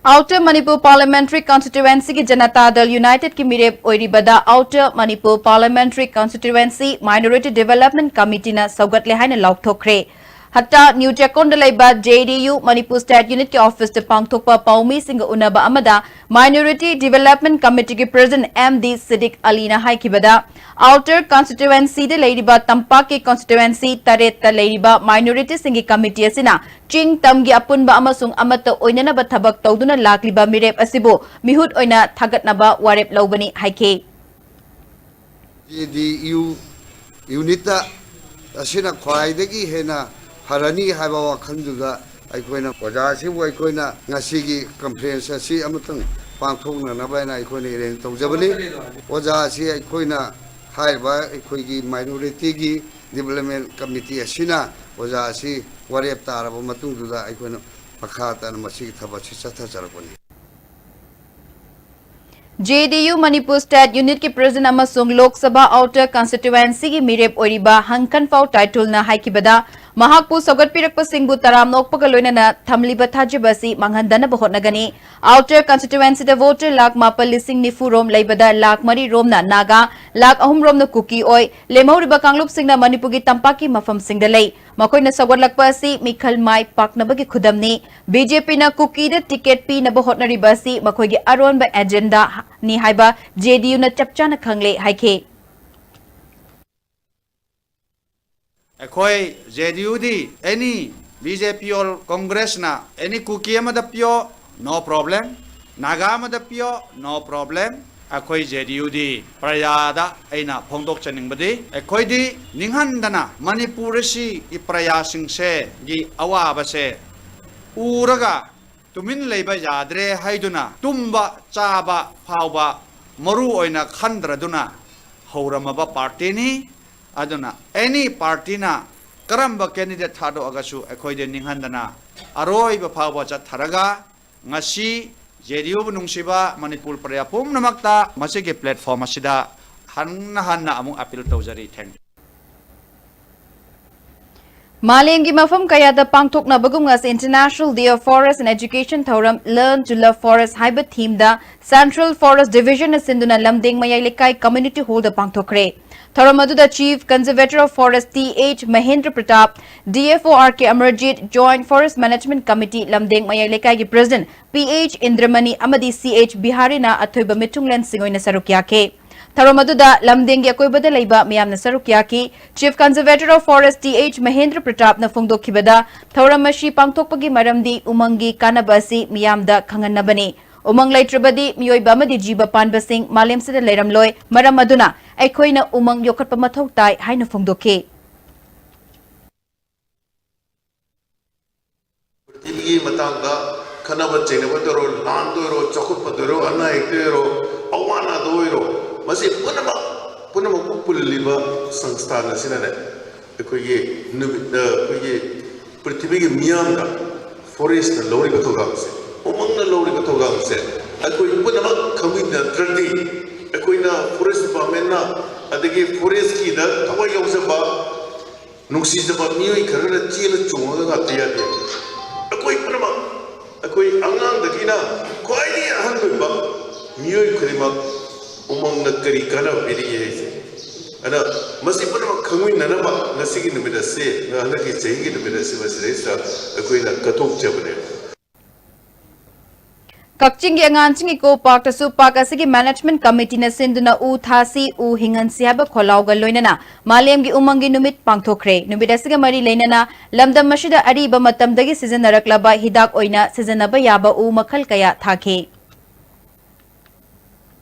Outer Manipur Parliamentary Constituency ꯒꯤ ꯖꯅꯇꯥ ꯗꯜ United ꯀꯤ ꯃꯤꯔꯦꯞ ꯑꯣꯏꯔꯤꯕꯗ Outer Manipur Parliamentary Constituency Minority Development Committee ꯅ ꯁꯧꯒꯠꯂꯦ ꯍꯥꯏꯅ ꯂꯥꯎꯊꯣꯛꯈ꯭ꯔꯦ꯫ ꯍꯠꯇꯥ ꯅ꯭ꯌꯨ ꯆꯦꯛꯀꯣꯟꯗ ꯂꯩꯕ J D U Manipur State Unit ꯀꯤ office ꯇ ꯄꯥꯡꯊꯣꯛꯄ ꯄꯥꯎꯃꯤꯁꯤꯡꯒ ꯎꯅꯕ ꯑꯃꯗ Minority Development Committee ꯒꯤ President M D Siddique Ali ꯅ ꯍꯥꯏꯈꯤꯕꯗ, Outer Constituency ꯗ ꯂꯩꯔꯤꯕ ꯇꯝꯄꯥꯛꯀꯤ constituency ꯇꯔꯦꯠꯇ ꯂꯩꯔꯤꯕ minority ꯁꯤꯡꯒꯤ committee ꯑꯁꯤꯅ ꯆꯤꯡ ꯇꯝꯒꯤ ꯑꯄꯨꯟꯕ ꯑꯃꯁꯨꯡ ꯑꯃꯠꯇ ꯑꯣꯏꯅꯅꯕ ꯊꯕꯛ ꯇꯧꯗꯨꯅ ꯂꯥꯛꯂꯤꯕ ꯃꯤꯔꯦꯞ ꯑꯁꯤꯕꯨ ꯃꯤꯍꯨꯠ ꯑꯣꯏꯅ ꯊꯥꯒꯠꯅꯕ ꯋꯥꯔꯦꯞ ꯂꯧꯕꯅꯤ ꯍꯥꯏꯈꯤ꯫ J D U unit ꯑꯁꯤꯅ ꯈ꯭ꯋꯥꯏꯗꯒꯤ ꯍꯦꯟꯅ ꯐꯔꯅꯤ ꯍꯥꯏꯕ ꯋꯥꯈꯜꯗꯨꯗ ꯑꯩꯈꯣꯏꯅ ꯑꯣꯖꯥꯁꯤꯕꯨ ꯑꯩꯈꯣꯏꯅ ꯉꯁꯤꯒꯤ conference ꯑꯁꯤ ꯑꯃꯇꯪ ꯄꯥꯡꯊꯣꯛꯅꯅꯕ ꯍꯥꯏꯅ ꯑꯩꯈꯣꯏꯅ arrange ꯇꯧꯖꯕꯅꯤ꯫ ꯑꯣꯖꯥ ꯑꯁꯤ ꯑꯩꯈꯣꯏꯅ ꯍꯥꯏꯔꯤꯕ ꯑꯩꯈꯣꯏꯒꯤ minority ꯒꯤ development committee ꯑꯁꯤꯅ ꯑꯣꯖꯥ ꯑꯁꯤ ꯋꯥꯔꯦꯞ ꯇꯥꯔꯕ ꯃꯇꯨꯡꯗꯨꯗ ꯑꯩꯈꯣꯏꯅ ꯃꯈꯥ ꯇꯥꯅ ꯃꯁꯤꯒꯤ ꯊꯕꯛꯁꯤ ꯆꯠꯊꯖꯔꯛꯄꯅꯤ꯫ J D U Manipur State Unit ꯀꯤ President ꯑꯃꯁꯨꯡ Lok Sabha Outer Constituency ꯒꯤ ꯃꯤꯔꯦꯞ ꯑꯣꯏꯔꯤꯕ ꯍꯪꯀꯟꯄꯥꯎ ꯇꯥꯏꯇꯨꯜꯅ ꯍꯥꯏꯈꯤꯕꯗ, ꯃꯍꯥꯛꯄꯨ ꯁꯧꯒꯠꯄꯤꯔꯛꯄꯁꯤꯡꯕꯨ ꯇꯔꯥꯝꯅ ꯑꯣꯛꯄꯒ ꯂꯣꯏꯅꯅ ꯊꯝꯂꯤꯕ ꯊꯥꯖꯕ ꯑꯁꯤ ꯃꯥꯡꯍꯟꯗꯅꯕ ꯍꯣꯠꯅꯒꯅꯤ꯫ Outer Constituency ꯗ voter ꯂꯥꯈ ꯃꯥꯄꯜ ꯂꯤꯁꯤꯡ ꯅꯤꯐꯨ ꯔꯣꯝ ꯂꯩꯕꯗ ꯂꯥꯈ ꯃꯔꯤ ꯔꯣꯝꯅ ꯅꯥꯒꯥ, ꯂꯥꯈ ꯑꯍꯨꯝ ꯔꯣꯝꯅ ꯀꯨꯀꯤ ꯑꯣꯏ꯫ ꯂꯦꯝꯍꯧꯔꯤꯕ ꯀꯥꯡꯂꯨꯞꯁꯤꯡꯅ ꯃꯅꯤꯄꯨꯔꯒꯤ ꯇꯝꯄꯥꯛꯀꯤ ꯃꯐꯝꯁꯤꯡꯗ ꯂꯩ꯫ ꯃꯈꯣꯏꯅ ꯁꯧꯒꯠꯂꯛꯄ ꯑꯁꯤ ꯃꯤꯈꯜ ꯃꯥꯏ ꯄꯥꯛꯅꯕꯒꯤ ꯈꯨꯗꯝꯅꯤ꯫ B J P ꯅ ꯀꯨꯀꯤꯗ ticket ꯄꯤꯅꯕ ꯍꯣꯠꯅꯔꯤꯕ ꯑꯁꯤ ꯃꯈꯣꯏꯒꯤ ꯑꯔꯣꯟꯕ agenda ꯅꯤ ꯍꯥꯏꯕ J D U ꯅ ꯆꯞ ꯆꯥꯅ ꯈꯪꯂꯦ ꯍꯥꯏꯈꯤ꯫ ꯑꯩꯈꯣꯏ J D U D any B J P or Congress ꯅ any ꯀꯨꯀꯤ ꯑꯃꯗ ꯄꯤꯌꯣ, no problem, ꯅꯥꯒꯥ ꯑꯃꯗ ꯄꯤꯌꯣ, no problem꯫ ꯑꯩꯈꯣꯏ J D U ꯗꯤ ꯄ꯭ꯔꯖꯥꯗ ꯑꯩꯅ ꯐꯣꯡꯗꯣꯛꯆꯅꯤꯡꯕꯗꯤ, ꯑꯩꯈꯣꯏꯗꯤ ꯅꯤꯡꯍꯟꯗꯅ ꯃꯅꯤꯄꯨꯔ ꯑꯁꯤꯒꯤ ꯄ꯭ꯔꯖꯥꯁꯤꯡꯁꯦꯒꯤ ꯑꯋꯥꯕꯁꯦ ꯎꯔꯒ ꯇꯨꯃꯤꯟ ꯂꯩꯕ ꯌꯥꯗ꯭ꯔꯦ ꯍꯥꯏꯗꯨꯅ ꯇꯨꯝꯕ ꯆꯥꯕ ꯐꯥꯎꯕ ꯃꯔꯨ ꯑꯣꯏꯅ ꯈꯟꯗ꯭ꯔꯗꯨꯅ ꯍꯧꯔꯝꯃꯕ party ꯅꯤ꯫ ꯑꯗꯨꯅ any party ꯅ ꯀꯔꯝꯕ candidate ꯊꯥꯗꯣꯛꯑꯒꯁꯨ ꯑꯩꯈꯣꯏꯗꯤ ꯅꯤꯡꯍꯟꯗꯅ ꯑꯔꯣꯏꯕ ꯐꯥꯎꯕ ꯆꯠꯊꯔꯒ ꯉꯁꯤ J D U ꯕꯨ ꯅꯨꯡꯁꯤꯕ ꯃꯅꯤꯄꯨꯔ ꯄ꯭ꯔꯖꯥ ꯄꯨꯝꯅꯃꯛꯇ ꯃꯁꯤꯒꯤ platform ꯑꯁꯤꯗ ꯍꯟꯅ ꯍꯟꯅ ꯑꯃꯨꯛ appeal ꯇꯧꯖꯔꯤ꯫ Thank you꯫ ꯃꯥꯂꯦꯝꯒꯤ ꯃꯐꯝ ꯀꯌꯥꯗ ꯄꯥꯡꯊꯣꯛꯅꯕꯒꯨꯝ ꯉꯁꯤ International Day of Forest and Education ꯊꯧꯔꯝ Learn to Love Forest ꯍꯥꯏꯕ theme ꯗ Central Forest Division ꯅ ꯁꯤꯟꯗꯨꯅ ꯂꯝꯗꯦꯡ ꯃꯌꯥꯏ ꯂꯩꯀꯥꯏ Community Hall ꯗ ꯄꯥꯡꯊꯣꯛꯈ꯭ꯔꯦ꯫ ꯊꯧꯔꯝ ꯑꯗꯨꯗ Chief Conservator of Forest T H Mahendra Pratap, D F O R K Amarjeet, Joint Forest Management Committee ꯂꯝꯗꯦꯡ ꯃꯌꯥꯏ ꯂꯩꯀꯥꯏꯒꯤ President P H ꯏꯟꯗ꯭ꯔꯃꯅꯤ ꯑꯃꯗꯤ C H ꯕꯤꯍꯥꯔꯤꯅ ꯑꯊꯣꯏꯕ ꯃꯤꯊꯨꯡꯂꯦꯟꯁꯤꯡ ꯑꯣꯏꯅ ꯁꯔꯨꯛ ꯌꯥꯈꯤ꯫ ꯊꯧꯔꯝ ꯑꯗꯨꯗ ꯂꯝꯗꯦꯡꯒꯤ ꯑꯀꯣꯏꯕꯗ ꯂꯩꯕ ꯃꯤꯌꯥꯝꯅ ꯁꯔꯨꯛ ꯌꯥꯈꯤ꯫ Chief Conservator of Forest T H Mahendra ꯄ꯭ꯔꯇꯥꯞꯅ ꯐꯣꯡꯗꯣꯛꯈꯤꯕꯗ, ꯊꯧꯔꯝ ꯑꯁꯤ ꯄꯥꯡꯊꯣꯛꯄꯒꯤ ꯃꯔꯝꯗꯤ ꯎꯃꯪꯒꯤ ꯀꯥꯟꯅꯕ ꯑꯁꯤ ꯃꯤꯌꯥꯝꯗ ꯈꯪꯍꯟꯅꯕꯅꯤ꯫ ꯎꯃꯪ ꯂꯩꯇ꯭ꯔꯕꯗꯤ ꯃꯤꯑꯣꯏꯕ ꯑꯃꯗꯤ ꯖꯤꯕ ꯄꯥꯟꯕꯁꯤꯡ ꯃꯥꯂꯦꯝꯁꯤꯗ ꯂꯩꯔꯝꯂꯣꯏ꯫ ꯃꯔꯝ ꯑꯗꯨꯅ ꯑꯩꯈꯣꯏꯅ ꯎꯃꯪ ꯌꯣꯛꯈꯠꯄ ꯃꯊꯧ ꯇꯥꯏ ꯍꯥꯏꯅ ꯐꯣꯡꯗꯣꯛꯈꯤ꯫ ꯄ꯭ꯔꯤꯊꯤꯕꯤꯒꯤ ꯃꯇꯥꯡꯗ ꯈꯠꯅꯕ ꯆꯩꯅꯕꯗ ꯑꯣꯏꯔꯣ, ꯂꯥꯟꯗ ꯑꯣꯏꯔꯣ, ꯆꯥꯎꯈꯠꯄꯗ ꯑꯣꯏꯔꯣ, ꯑꯅꯥ ꯑꯌꯦꯛꯇ ꯑꯣꯏꯔꯣ, ꯑꯋꯥ ꯑꯅꯥꯗ ꯑꯣꯏꯔꯣ, ꯃꯁꯤ ꯄꯨꯝꯅꯃꯛ, ꯄꯨꯝꯅꯃꯛꯄꯨ ꯄꯨꯜꯂꯤꯕ ꯁꯪꯁꯊꯥꯟ ꯑꯁꯤꯅꯅꯦ, ꯑꯩꯈꯣꯏꯒꯤ ꯅꯨꯃꯤꯠ, ꯑ, ꯑꯩꯈꯣꯏꯒꯤ ꯄ꯭ꯔꯤꯊꯤꯕꯤꯒꯤ ꯃꯤꯌꯥꯝꯅ forest ꯅ ꯂꯧꯔꯤꯕ ꯊꯧꯗꯥꯡꯁꯦ, ꯎꯃꯪꯅ ꯂꯧꯔꯤꯕ ꯊꯧꯗꯥꯡꯁꯦ ꯑꯩꯈꯣꯏ ꯄꯨꯝꯅꯃꯛ ꯈꯪꯃꯤꯟꯅꯗ꯭ꯔꯗꯤ, ꯑꯩꯈꯣꯏꯅ forest department ꯅ, ꯑꯗꯒꯤ forest ꯀꯤꯗ ꯊꯋꯥꯏ ꯌꯥꯎꯖꯕ, ꯅꯨꯡꯁꯤꯖꯕ ꯃꯤꯑꯣꯏ ꯈꯔꯅ ꯆꯦꯜꯂ ꯆꯣꯡꯉꯒ ꯉꯥꯛꯇ ꯌꯥꯗꯦ꯫ ꯑꯩꯈꯣꯏ ꯄꯨꯝꯅꯃꯛ, ꯑꯩꯈꯣꯏ ꯑꯉꯥꯡꯗꯒꯤꯅ ꯈ꯭ꯋꯥꯏꯗꯒꯤ ꯑꯍꯟ ꯑꯣꯏꯕ ꯃꯤꯑꯣꯏ ꯈꯨꯗꯤꯡꯃꯛ ꯎꯃꯪꯅ ꯀꯔꯤ ꯀꯥꯟꯅꯕ ꯄꯤꯔꯤꯒꯦ ꯍꯥꯏꯁꯦ꯫ ꯑꯗ ꯃꯁꯤ ꯄꯨꯝꯅꯃꯛ ꯈꯪꯃꯤꯟꯅꯅꯕ ꯉꯁꯤꯒꯤ ꯅꯨꯃꯤꯠ ꯑꯁꯤ, ꯍꯟꯗꯛꯀꯤ ꯆꯍꯤꯒꯤ ꯅꯨꯃꯤꯠ ꯑꯁꯤ ꯃꯁꯤꯗꯩꯁꯤꯗ ꯑꯩꯈꯣꯏꯅ ꯀꯠꯊꯣꯛꯆꯕꯅꯦ꯫ ꯀꯛꯆꯤꯡꯒꯤ ꯑꯉꯥꯡꯁꯤꯡ ꯏꯀꯣ ꯄꯥꯔꯛꯇꯁꯨ ꯄꯥꯔꯛ ꯑꯁꯤꯒꯤ Management Committee ꯅ ꯁꯤꯟꯗꯨꯅ ꯎ ꯊꯥꯁꯤ, ꯎ ꯍꯤꯡꯍꯟꯁꯤ ꯍꯥꯏꯕ ꯈꯣꯜꯂꯥꯎꯒ ꯂꯣꯏꯅꯅ ꯃꯥꯂꯦꯝꯒꯤ ꯎꯃꯪꯒꯤ ꯅꯨꯃꯤꯠ ꯄꯥꯡꯊꯣꯛꯈ꯭ꯔꯦ꯫ ꯅꯨꯃꯤꯠ ꯑꯁꯤꯒ ꯃꯔꯤ ꯂꯩꯅꯅ ꯂꯝꯗꯝ ꯑꯁꯤꯗ ꯑꯔꯤꯕ ꯃꯇꯝꯗꯒꯤ ꯁꯤꯖꯤꯟꯅꯔꯛꯂꯕ ꯍꯤꯗꯥꯛ ꯑꯣꯏꯅ ꯁꯤꯖꯤꯟꯅꯕ ꯌꯥꯕ ꯎ ꯃꯈꯜ ꯀꯌꯥ ꯊꯥꯈꯤ꯫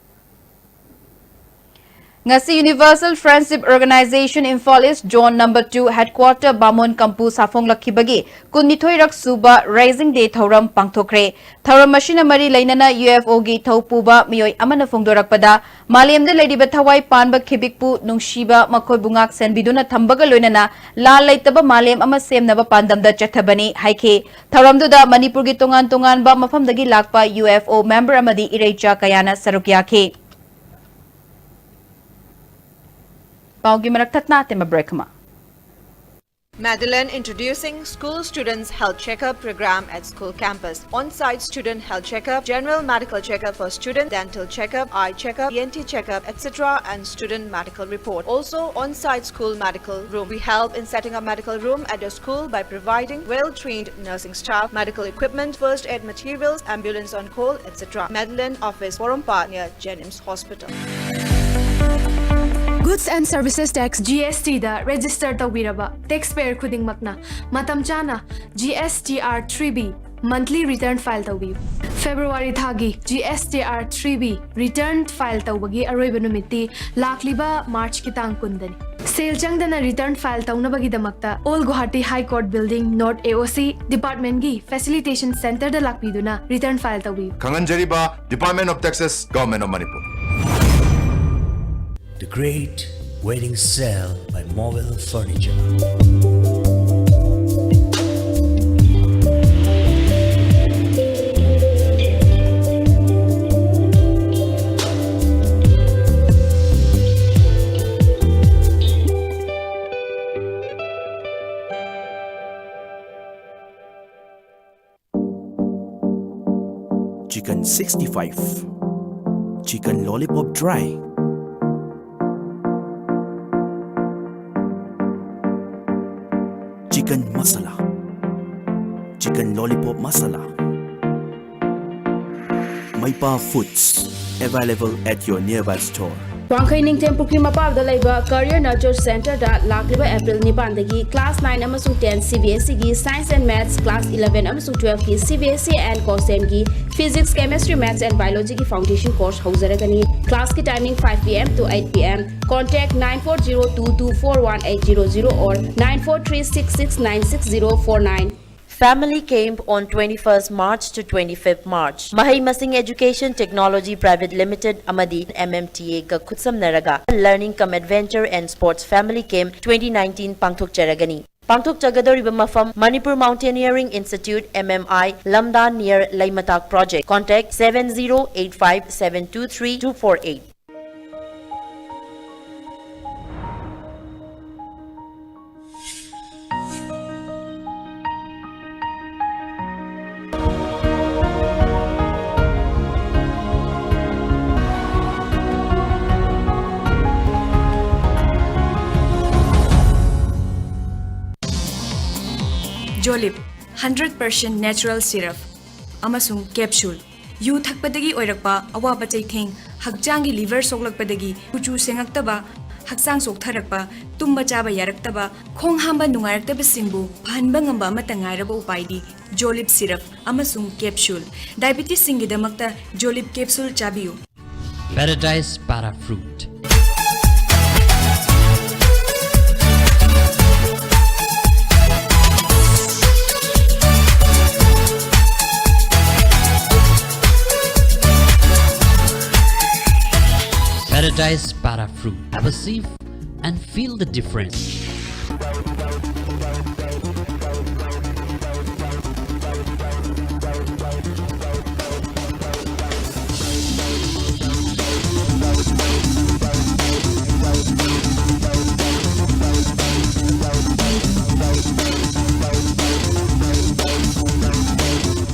ꯉꯁꯤ Universal Friendship Organization Imphal East Zone number two headquarter ꯕꯥꯃꯣꯟ ꯀꯝꯄꯨ ꯁꯥꯐꯣꯡꯂꯛꯈꯤꯕꯒꯤ ꯀꯨꯟꯅꯤꯊꯣꯏꯔꯛ ꯁꯨꯕ Raising Day ꯊꯧꯔꯝ ꯄꯥꯡꯊꯣꯛꯈ꯭ꯔꯦ꯫ ꯊꯧꯔꯝ ꯑꯁꯤꯅ ꯃꯔꯤ ꯂꯩꯅꯅ U F O ꯒꯤ ꯊꯧꯄꯨꯕ ꯃꯤꯑꯣꯏ ꯑꯃꯅ ꯐꯣꯡꯗꯣꯔꯛꯄꯗ, ꯃꯥꯂꯦꯝꯗ ꯂꯩꯔꯤꯕ ꯊꯋꯥꯏ ꯄꯥꯟꯕ ꯈꯤꯕꯤꯛꯄꯨ ꯅꯨꯡꯁꯤꯕ, ꯃꯈꯣꯏꯕꯨ ꯉꯥꯛ ꯁꯦꯟꯕꯤꯗꯨꯅ ꯊꯝꯕꯒ ꯂꯣꯏꯅꯅ ꯂꯥꯜ ꯂꯩꯇꯕ ꯃꯥꯂꯦꯝ ꯑꯃ ꯁꯦꯝꯅꯕ ꯄꯥꯟꯗꯝꯗ ꯆꯠꯊꯕꯅꯤ ꯍꯥꯏꯈꯤ꯫ ꯊꯧꯔꯝꯗꯨꯗ ꯃꯅꯤꯄꯨꯔꯒꯤ ꯇꯣꯉꯥꯟ ꯇꯣꯉꯥꯟꯕ ꯃꯐꯝꯗꯒꯤ ꯂꯥꯛꯄ U F O member ꯑꯃꯗꯤ ꯏꯔꯩꯆꯥ ꯀꯌꯥꯅ ꯁꯔꯨꯛ ꯌꯥꯈꯤ꯫ ꯄꯥꯎꯒꯤ ꯃꯔꯛ ꯊꯠꯅ ꯑꯇꯦꯝꯕ break ꯑꯃ꯫ Madeline introducing School Students Health Checkup program at school campus. On-site student health checkup, general medical checkup for students, dental checkup, eye checkup, E N T checkup, et cetera, and student medical report. Also, on-site school medical room. We help in setting up medical room at your school by providing well-trained nursing staff, medical equipment, first aid materials, ambulance on call, et cetera. Madeline office, Porompat near Jennings Hospital. Goods and Services Tax, G S T the register ꯇꯧꯕꯤꯔꯕ taxpayer ꯈꯨꯗꯤꯡꯃꯛꯅ ꯃꯇꯝ ꯆꯥꯅ G S T R three B monthly return file ꯇꯧꯕꯤꯌꯨ꯫ February ꯊꯥꯒꯤ G S T R three B return file ꯇꯧꯕꯒꯤ ꯑꯔꯣꯏꯕ ꯅꯨꯃꯤꯠꯇꯤ ꯂꯥꯛꯂꯤꯕ March ꯀꯤ ꯇꯥꯡ ꯀꯨꯟꯗꯅꯤ꯫ ꯁꯦꯜ ꯆꯪꯗꯅ return file ꯇꯧꯅꯕꯒꯤꯗꯃꯛꯇ Old Guwahati High Court Building, North A O C, department ꯒꯤ facilitation center ꯗ ꯂꯥꯛꯄꯤꯗꯨꯅ return file ꯇꯧꯕꯤꯌꯨ꯫ ꯈꯪꯍꯟꯖꯔꯤꯕ, Department of Taxes, Government of Manipur. The Great Wedding Sale by Mobile Furniture. Chicken sixty-five. Chicken lollipop dry. Chicken masala. Chicken lollipop masala. Maipa Foods. Available at your nearby store. ꯋꯥꯡꯈꯩ ꯅꯤꯡꯊꯦꯝ ꯄꯨꯈ꯭ꯔꯤ ꯃꯄꯥꯜꯗ ꯂꯩꯕ Career Nurture Centre ꯗ ꯂꯥꯛꯂꯤꯕ April ꯅꯤꯄꯥꯟꯗꯒꯤ class nine ꯑꯃꯁꯨꯡ ten C B S E ꯒꯤ Science and Maths, class eleven ꯑꯃꯁꯨꯡ twelve ꯀꯤ C B S E and COSEM ꯒꯤ Physics, Chemistry, Maths and Biology ꯒꯤ foundation course ꯍꯧꯖꯔꯒꯅꯤ꯫ Class ꯀꯤ timing five P M to eight P M. Contact nine four zero two two four one eight zero zero or nine four three six six nine six zero four nine. Family Camp on twenty-first March to twenty-fifth March. ꯃꯍꯩ ꯃꯁꯤꯡ Education Technology Private Limited ꯑꯃꯗꯤ M M T A ꯒ ꯈꯨꯠꯁꯝꯅꯔꯒ Learning cum Adventure and Sports Family Camp twenty nineteen ꯄꯥꯡꯊꯣꯛꯆꯔꯒꯅꯤ꯫ ꯄꯥꯡꯊꯣꯛꯆꯒꯗꯧꯔꯤꯕ ꯃꯐꯝ, Manipur Mountaineering Institute, M M I, ꯂꯝꯗꯥ near ꯂꯩꯃꯇꯥꯛ Project. Contact seven zero eight five seven two three two four eight. Jolib, hundred percent natural syrup ꯑꯃꯁꯨꯡ capsule꯫ U ꯊꯛꯄꯗꯒꯤ ꯑꯣꯏꯔꯛꯄ ꯑꯋꯥꯕ ꯆꯩꯊꯦꯡ, ꯍꯛꯆꯥꯡꯒꯤ liver ꯁꯣꯛꯂꯛꯄꯗꯒꯤ ꯀꯨꯆꯨ ꯁꯦꯡꯉꯛꯇꯕ, ꯍꯛꯆꯥꯡ ꯆꯣꯛꯊꯔꯛꯄ, ꯇꯨꯝꯕ ꯆꯥꯕ ꯌꯥꯔꯛꯇꯕ, ꯈꯣꯡ ꯍꯥꯝꯕ ꯅꯨꯡꯉꯥꯏꯔꯛꯇꯕꯁꯤꯡꯕꯨ ꯐꯍꯟꯕ ꯉꯝꯕ ꯑꯃꯠꯇ ꯉꯥꯏꯔꯕ ꯎꯄꯥꯏꯗꯤ Jolib syrup ꯑꯃꯁꯨꯡ capsule꯫ Diabetesꯁꯤꯡꯒꯤꯗꯃꯛꯇ Jolib capsule ꯆꯥꯕꯤꯌꯨ꯫ Paradise Para Fruit. Paradise Para Fruit. Have a sip and feel the difference.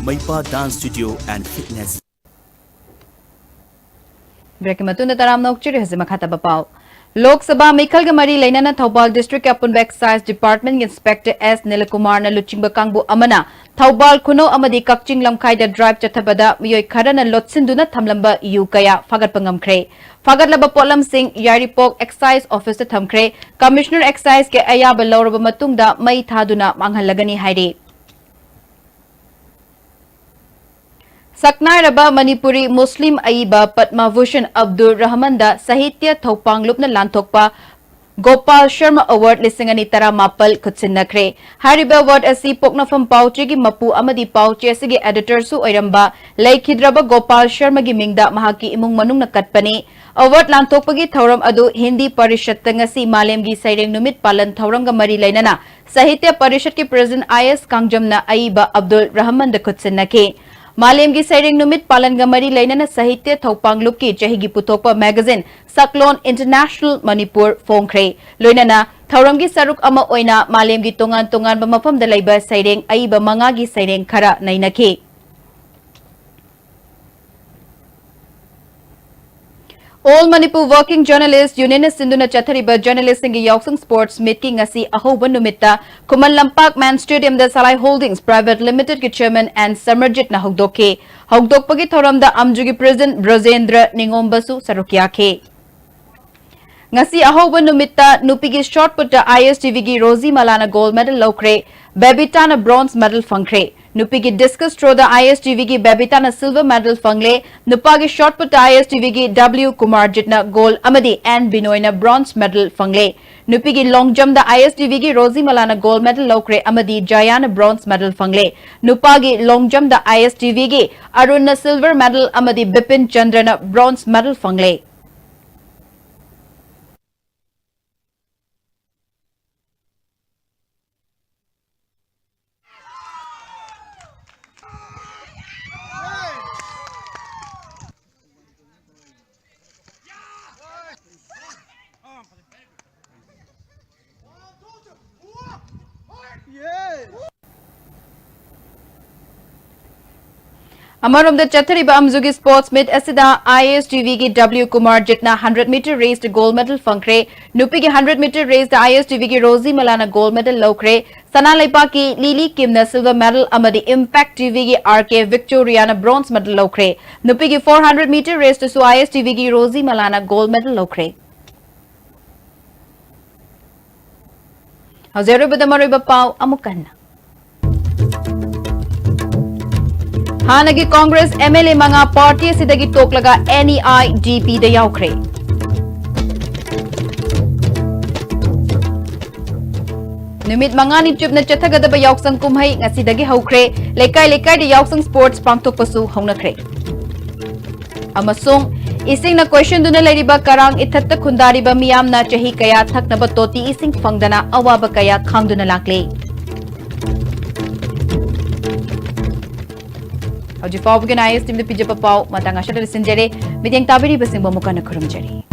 Meipa Dance Studio and Fitness. Breakꯀꯤ ꯃꯇꯨꯡꯗ ꯇꯔꯥꯝꯅ ꯑꯣꯛꯆꯔꯤ꯫ ꯍꯧꯖꯤꯛ ꯃꯈꯥ ꯇꯥꯕ ꯄꯥꯎ꯫ ꯂꯣꯛ ꯁꯚꯥ ꯃꯤꯈꯜꯒ ꯃꯔꯤ ꯂꯩꯅꯅ ꯊꯧꯕꯥꯜ districtꯀꯤ ꯑꯄꯨꯟꯕ excise departmentꯀꯤ inspector S ꯅꯤꯂꯀꯨꯃꯥꯔꯅ ꯂꯨꯆꯤꯡꯕ ꯀꯥꯡꯕꯨ ꯑꯃꯅ ꯊꯧꯕꯥꯜ ꯈꯨꯅꯧ ꯑꯃꯗꯤ ꯀꯛꯆꯤꯡ ꯂꯝꯈꯥꯏꯗ drive ꯆꯠꯊꯕꯗ ꯃꯤꯑꯣꯏ ꯈꯔꯅ ꯂꯣꯠꯁꯤꯟꯗꯨꯅ ꯊꯝꯂꯝꯕ ꯌꯨ ꯀꯌꯥ ꯐꯥꯒꯠꯄ ꯉꯝꯈ꯭ꯔꯦ꯫ ꯐꯥꯒꯠꯂꯕ ꯄꯣꯠꯂꯝꯁꯤꯡ ꯌꯥꯏꯔꯤꯄꯣꯛ excise officeꯇ ꯊꯝꯈ꯭ꯔꯦ꯫ Commissioner exciseꯀꯤ ꯑꯌꯥꯕ ꯂꯧꯔꯕ ꯃꯇꯨꯡꯗ ꯃꯩ ꯊꯥꯗꯨꯅ ꯃꯥꯡꯍꯜꯂꯒꯅꯤ ꯍꯥꯏꯔꯤ꯫ ꯁꯛꯅꯥꯏꯔꯕ ꯃꯅꯤꯄꯨꯔꯤ ꯃꯨꯁꯂꯤꯝ ꯑꯏꯕ ꯄꯗꯃ ꯚꯨꯁꯟ ꯑꯕꯗꯨꯜ ꯔꯍꯃꯟꯗ ꯁꯥꯍꯤꯇ꯭ꯌ ꯊꯧꯄꯥꯡꯂꯨꯞꯅ ꯂꯥꯟꯊꯣꯛꯄ ꯒꯣꯄꯥꯜ ꯁꯔꯃ Award ꯂꯤꯁꯤꯡ ꯑꯅꯤ ꯇꯔꯥꯃꯥꯄꯜ ꯈꯨꯠꯁꯤꯟꯅꯈ꯭ꯔꯦ꯫ ꯍꯥꯏꯔꯤꯕ award ꯑꯁꯤ ꯄꯣꯛꯅꯐꯝ ꯄꯥꯎꯆꯦꯒꯤ ꯃꯄꯨ ꯑꯃꯗꯤ ꯄꯥꯎꯆꯦ ꯑꯁꯤꯒꯤ editorꯁꯨ ꯑꯣꯏꯔꯝꯕ ꯂꯩꯈꯤꯗ꯭ꯔꯕ ꯒꯣꯄꯥꯜ ꯁꯔꯃꯒꯤ ꯃꯤꯡꯗ ꯃꯍꯥꯛꯀꯤ ꯏꯃꯨꯡ ꯃꯅꯨꯡꯅ ꯀꯠꯄꯅꯤ꯫ Award ꯂꯥꯟꯊꯣꯛꯄꯒꯤ ꯊꯧꯔꯝ ꯑꯗꯨ ꯍꯤꯟꯗꯤ ꯄꯔꯤꯁꯠꯇ ꯉꯁꯤ ꯃꯥꯂꯦꯝꯒꯤ ꯁꯩꯔꯦꯡ ꯅꯨꯃꯤꯠ ꯄꯥꯂꯟ ꯊꯧꯔꯝꯒ ꯃꯔꯤ ꯂꯩꯅꯅ ꯁꯥꯍꯤꯇ꯭ꯌ ꯄꯔꯤꯁꯠꯀꯤ president ꯑꯥꯏ ꯑꯦꯁ ꯀꯥꯡꯖꯝꯅ ꯑꯏꯕ ꯑꯕꯗꯨꯜ ꯔꯍꯃꯟꯗ ꯈꯨꯠꯁꯤꯟꯅꯈꯤ꯫ ꯃꯥꯂꯦꯝꯒꯤ ꯁꯩꯔꯦꯡ ꯅꯨꯃꯤꯠ ꯄꯥꯂꯟꯒ ꯃꯔꯤ ꯂꯩꯅꯅ ꯁꯥꯍꯤꯇ꯭ꯌ ꯊꯧꯄꯥꯡꯂꯨꯞꯀꯤ ꯆꯍꯤꯒꯤ ꯄꯨꯊꯣꯛꯄ magazine Cyclone International Manipur ꯐꯣꯡꯈ꯭ꯔꯦ꯫ ꯂꯣꯏꯅꯅ ꯊꯧꯔꯝꯒꯤ ꯁꯔꯨꯛ ꯑꯃ ꯑꯣꯏꯅ ꯃꯥꯂꯦꯝꯒꯤ ꯇꯣꯉꯥꯟ ꯇꯣꯉꯥꯟꯕ ꯃꯐꯝꯗ ꯂꯩꯕ ꯁꯩꯔꯦꯡ ꯑꯏꯕ ꯃꯉꯥꯒꯤ ꯁꯩꯔꯦꯡ ꯈꯔ ꯅꯩꯅꯈꯤ꯫ All Manipur Working Journalist Unionꯅ ꯁꯤꯟꯗꯨꯅ ꯆꯠꯊꯔꯤꯕ journalistꯁꯤꯡꯒꯤ ꯌꯥꯎꯁꯪ sports meetꯀꯤ ꯉꯁꯤ ꯑꯍꯧꯕ ꯅꯨꯃꯤꯠꯇ Khuman Lampak MAN Stadiumꯗ Salai Holdings Private Limitedꯀꯤ chairman N Samarjitꯅ ꯍꯧꯗꯣꯛꯈꯤ꯫ ꯍꯧꯗꯣꯛꯄꯒꯤ ꯊꯧꯔꯝꯗ ꯑꯝꯖꯨꯒꯤ president ꯕ꯭ꯔꯖꯦꯟꯗ꯭ꯔ ꯅꯤꯉꯣꯝꯕꯁꯨ ꯁꯔꯨꯛ ꯌꯥꯈꯤ꯫ ꯉꯁꯤ ꯑꯍꯧꯕ ꯅꯨꯃꯤꯠꯇ ꯅꯨꯄꯤꯒꯤ shot putꯇ ISTVꯒꯤ ꯔꯣꯖꯤ ꯃꯂꯥꯅ gold medal ꯂꯧꯈ꯭ꯔꯦ꯫ ꯕꯦꯕꯤꯇꯥꯅ bronze medal ꯐꯪꯈ꯭ꯔꯦ꯫ ꯅꯨꯄꯤꯒꯤ discus throwꯗ ISTVꯒꯤ ꯕꯦꯕꯤꯇꯥꯅ silver medal ꯐꯪꯂꯦ꯫ ꯅꯨꯄꯥꯒꯤ shot putꯇ ISTVꯒꯤ W ꯀꯨꯃꯥꯔꯖꯤꯠꯅ gold ꯑꯃꯗꯤ N ꯕꯤꯅꯣꯏꯅ bronze medal ꯐꯪꯂꯦ꯫ ꯅꯨꯄꯤꯒꯤ long jumpꯗ ISTVꯒꯤ ꯔꯣꯖꯤ ꯃꯂꯥꯅ gold medal ꯂꯧꯈ꯭ꯔꯦ ꯑꯃꯗꯤ ꯖꯌꯥꯅ bronze medal ꯐꯪꯂꯦ꯫ ꯅꯨꯄꯥꯒꯤ long jumpꯗ ISTVꯒꯤ ꯑꯔꯨꯟꯅ silver medal ꯑꯃꯗꯤ ꯕꯤꯄꯤꯟ ꯆꯟꯗ꯭ꯔꯅ bronze medal ꯐꯪꯂꯦ꯫ ꯑꯃꯔꯣꯝꯗ ꯆꯠꯊꯔꯤꯕ ꯑꯝꯖꯨꯒꯤ sports meet ꯑꯁꯤꯗ ISTVꯒꯤ W ꯀꯨꯃꯥꯔꯖꯤꯠꯅ hundred meter raceꯇ gold medal ꯐꯪꯈ꯭ꯔꯦ꯫ ꯅꯨꯄꯤꯒꯤ hundred meter raceꯇ ISTVꯒꯤ ꯔꯣꯖꯤ ꯃꯂꯥꯅ gold medal ꯂꯧꯈ꯭ꯔꯦ꯫ ꯁꯅꯥ ꯂꯩꯄꯥꯛꯀꯤ ꯂꯤꯂꯤ ꯀꯤꯝꯅ silver medal ꯑꯃꯗꯤ Impact TVꯒꯤ RK Victoriaꯅ bronze medal ꯂꯧꯈ꯭ꯔꯦ꯫ ꯅꯨꯄꯤꯒꯤ four hundred meter raceꯇꯁꯨ ISTVꯒꯤ ꯔꯣꯖꯤ ꯃꯂꯥꯅ gold medal ꯂꯧꯈ꯭ꯔꯦ꯫ ꯍꯧꯖꯤꯛ ꯑꯔꯣꯏꯕꯗ ꯃꯔꯨꯑꯣꯏꯕ ꯄꯥꯎ ꯑꯃꯨꯛ ꯍꯟꯅ꯫ ꯍꯥꯟꯅꯒꯤ Congress MLA ꯃꯉꯥ party ꯑꯁꯤꯗꯒꯤ ꯇꯣꯛꯂꯒ NEIDPꯗ ꯌꯥꯎꯈ꯭ꯔꯦ꯫ ꯅꯨꯃꯤꯠ ꯃꯉꯥꯅꯤ ꯆꯨꯞꯅ ꯆꯠꯊꯒꯗꯕ ꯌꯥꯎꯁꯪ ꯀꯨꯝꯍꯩ ꯉꯁꯤꯗꯒꯤ ꯍꯧꯈ꯭ꯔꯦ꯫ ꯂꯩꯀꯥꯏ ꯂꯩꯀꯥꯏꯗ ꯌꯥꯎꯁꯪ sports ꯄꯥꯡꯊꯣꯛꯄꯁꯨ ꯍꯧꯅꯈ꯭ꯔꯦ꯫ ꯑꯃꯁꯨꯡ ꯏꯁꯤꯡꯅ ꯀꯣꯏꯁꯤꯟꯗꯨꯅ ꯂꯩꯔꯤꯕ ꯀꯔꯥꯡ ꯏꯊꯠꯇ ꯈꯨꯟꯗꯥꯔꯤꯕ ꯃꯤꯌꯥꯝꯅ ꯆꯍꯤ ꯀꯌꯥ ꯊꯛꯅꯕ ꯇꯣꯇꯤ ꯏꯁꯤꯡ ꯐꯪꯗꯅ ꯑꯋꯥꯕ ꯀꯌꯥ ꯈꯥꯡꯗꯨꯅ ꯂꯥꯛꯂꯤ꯫ ꯍꯧꯖꯤꯛ ꯐꯥꯎꯕꯒꯤ NIS teamꯗ ꯄꯤꯖꯕ ꯄꯥꯎ ꯃꯇꯥꯡ ꯑꯁꯤꯗ ꯂꯣꯏꯁꯤꯟꯖꯔꯦ꯫ ꯃꯤꯠꯌꯦꯡ ꯇꯥꯕꯤꯔꯤꯕꯁꯤꯡꯕꯨ ꯑꯃꯨꯛ ꯍꯟꯅ ꯈꯨꯔꯨꯝꯖꯔꯤ꯫